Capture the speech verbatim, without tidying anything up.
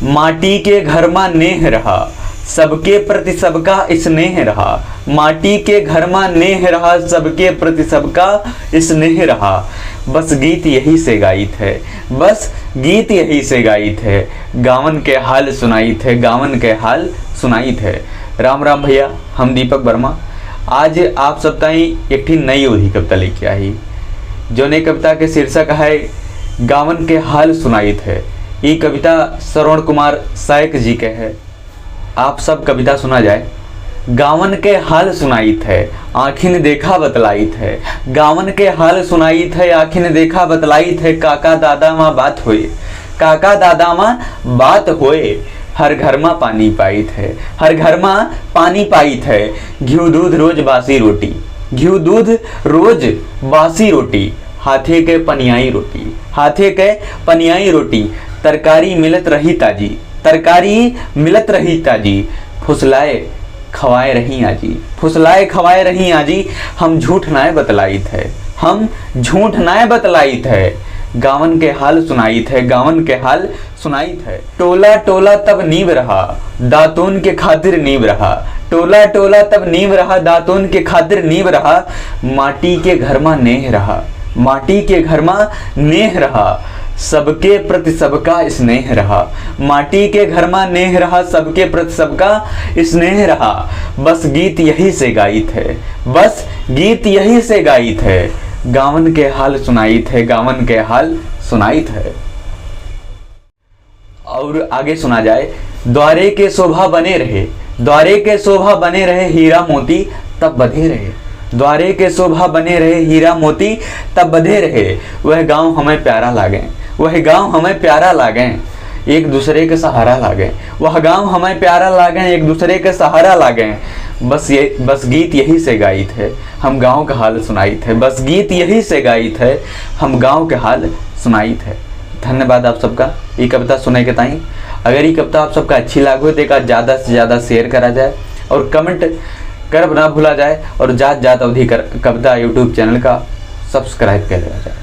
माटी के घर मा नेह रहा, सबके प्रति सबका स्नेह रहा। माटी के घर मा नेह रहा, सबके प्रति सबका स्नेह रहा। बस गीत यही से गाइत है, बस गीत यही से गाइत है। गावन के हाल सुनाइत है, गावन के हाल सुनाइत है। राम राम भइया, हम दीपक वर्मा। आज आप सब ताईं एक ठी नई ओही कविता लेके आई, जौने कविता के शीर्षक है गावन के हाल सुनाइत है। ई कविता श्रवण कुमार सायक जी के है। आप सब कविता सुना जाए। गावन के हाल सुनाइत है, आँखिन देखा बतलाइत है। गावन के हाल सुनाइत है, आँखिन देखा बतलाइत है। काका दादा मा बात होए, काका दादा मा बात होए। हर घर मा पानी पाइत है, हर घर मा पानी पाइत है। घिउ दूध रोज बासी रोटी, घिउ दूध रोज बासी रोटी। हाथे के पनियाई रोटी, हाथे के पनियाई रोटी। तरकारी मिलत रही ताजी, तरकारी मिलत रही ताजी। फुसलाए खवाए रही आजी, फुसलाए खवाए रही आजी। हम झूठ नाय बतलाइत है, हम झूठ नाय बतलाइत है। गावन के हाल सुनाइत है, गावन के हाल सुनाइत है। टोला टोला तब नींव रहा, दातून के खातिर नींव रहा। टोला टोला तब नींव रहा, दातून के खातिर नींव रहा। माटी के घर मा नेह रहा, माटी के घर मा नेह रहा। सबके प्रति सबका स्नेह रहा। माटी के घर मा नेह रहा, सबके प्रति सबका स्नेह रहा। बस गीत यही से गाइत है, बस गीत यही से गाइत है। गावन के हाल सुनाइत है, गावन के हाल सुनाइत है। और आगे सुना जाए, द्वारे के शोभा बने रहे, द्वारे के शोभा बने रहे, हीरा मोती तब बधे रहे। द्वारे के शोभा बने रहे, हीरा मोती तब बधे रहे। वह गाँव हमें प्यारा लागे, वह गाँव हमें प्यारा लागे, एक दूसरे के सहारा लागे। वह गाँव हमें प्यारा लागे, एक दूसरे के सहारा लागे। बस ये, बस गीत यही से गाइत है, हम गाँव का हाल सुनाइत है। बस गीत यही से गाइत है, हम गाँव के हाल सुनाइत है। धन्यवाद आप सबका ई कविता सुने के ताईं। अगर ई कविता आप सबका अच्छी लागो तो एका ज़्यादा से ज़्यादा share करा जाए और comment करब ना भूला जाए और जात जात अवधी कर, कविता YouTube channel का subscribe कर लेवा जाए।